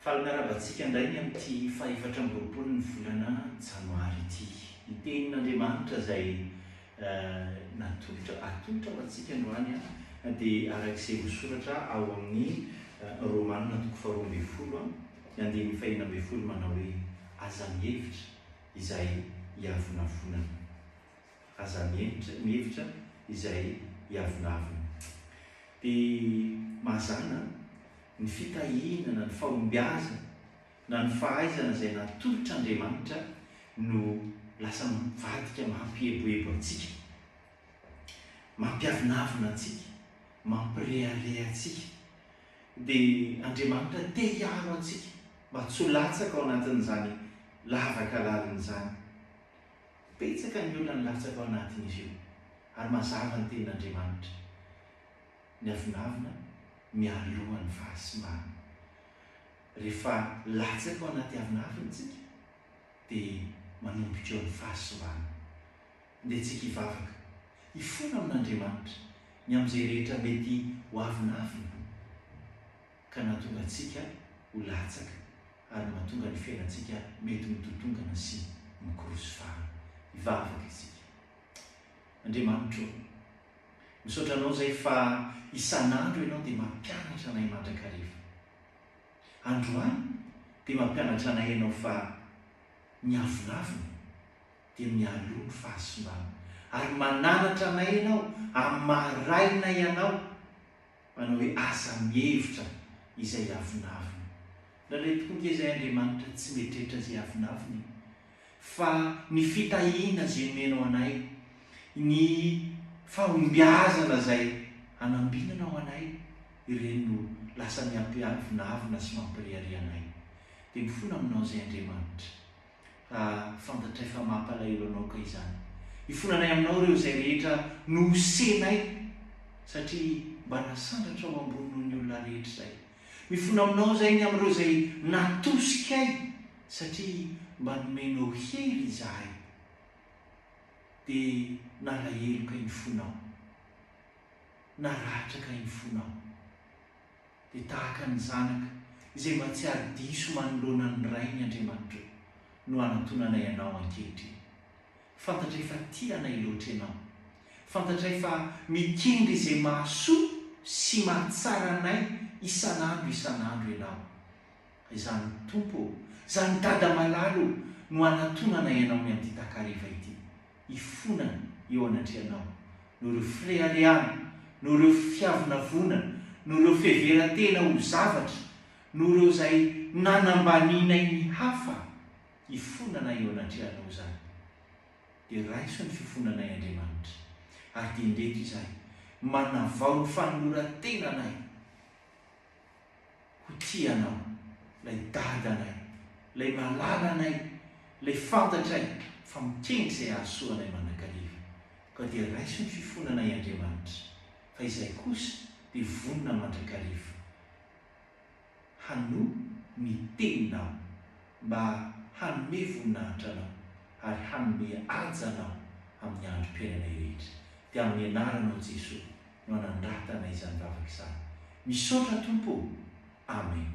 Faly miarahaba antsika indray ny amin'ity fahefatra amby 20 ny volana janoary ity. Ny tenin'Andriamanitra izay natolotra, atolotra ho antsika androany dia araka izay voasoratra ao amin'ny Romana toko faharoa ambin'ny folo, ny andininy fahenina ambin'ny folo manao hoe, Aza mihevitra izay hiavonavonana. Aza mihevitra izay hiavonavona. Dia mazàna ny fitahiana na ny fahombiazana na ny fahaizana izay natolotr'Andriamanitra no lasa mivadika mampieboebo antsika, mampiavonavona antsika, mampirehareha antsika. Dia Andriamanitra te hiaro antsika mba tsy ho latsaka ao anatin'izany lavaka lalina izany. Betsaka ny olona nilatsaka ao anatin'izy io, ary mazava ny tenin'Andriamanitra. Ny avonavona mialoha ny fahasimbana. Rehefa latsaka ao anaty avonavona isika dia manomboka eo ny fahasimbana. Andeha tsika hivavaka, hifona amin'Andriamanitra ny amin'izay rehetra mety ho avonavona ka nahatonga antsika ho latsaka ary mahatonga ny fiainantsika mety mitotongana sy mikorosy fahana. Hivavaka isika. Andriamanitra ô! Misaotra Anao izay fa isan'andro Ianao dia mampianatra anay mandrakariva. Androany dia mampianatra anay Ianao fa ny avonavona dia mialoha ny fahasimbana. Ary mananatra anay Ianao amin'ny maha Rainay Anao manao hoe aza mihevitra izay avonavona. Indraindray tokoa ange izay Andriamanitra tsy mieritreritra izay avonavona e! Fa ny fitahiana izay omenao anay, ny fahombiazana izay anambinanao anay, ireny no lasa miampiavonavona sy mampirehareha anay. Dia mifona aminao izay Andriamanitra. Fa fantatray fa mampalahelo anao kay izany. Ifonanay aminao ireo izay rehetra nohosenay satria mba nasandratrao ambony noho ny olona rehetra izay. Mifona aminao izay ny amin'ireo izay natosikay satria mba nomenao hery izahay. Dia nalahelo kay ny fonao. Naratra kay ny fonao. Dia tahaka ny zanaka izay mahatsiaro diso manoloana ny rainy Andriamanitra o, no anantonanay Anao ankehitriny. Fantatray fa tia anay loatra Ianao. Fantatray fa mikendry izay mahasoa sy mahatsara anay isan'andro isan'andro Ianao. Izany Tompo ô, izany Dada malala o, no anatonanay Anao ny amin'ity takariva ity. Hifonana eo anatrehanao, noho ireo fireharehana, noho ireo fiavonavonana, noho ireo fiheveran-tena ho zavatra, noho ireo izay nanambanianay ny hafa, hifonana eo anatrehanao izany. Dia raiso ny fifonanay Andriamanitra, ary dia indreto izahay, manavao ny fanoloran-tenanay. Ho tia anao, ilay dadanay, ilay malalanay, ilay fantatray fa mikendry izay hahasoa anay mandrakariva. Koa dia raiso ny fifonanay Andriamanitra, fa izahay kosa dia vonona mandrakariva hanoa ny teninao mba hanome voninahitra anao ary hanome haja anao amin'ny androm-piainanay rehetra. Dia amin'ny anaranao Jesoa no anandratana izany vavaka izany. Misaotra Tompo o! Amen.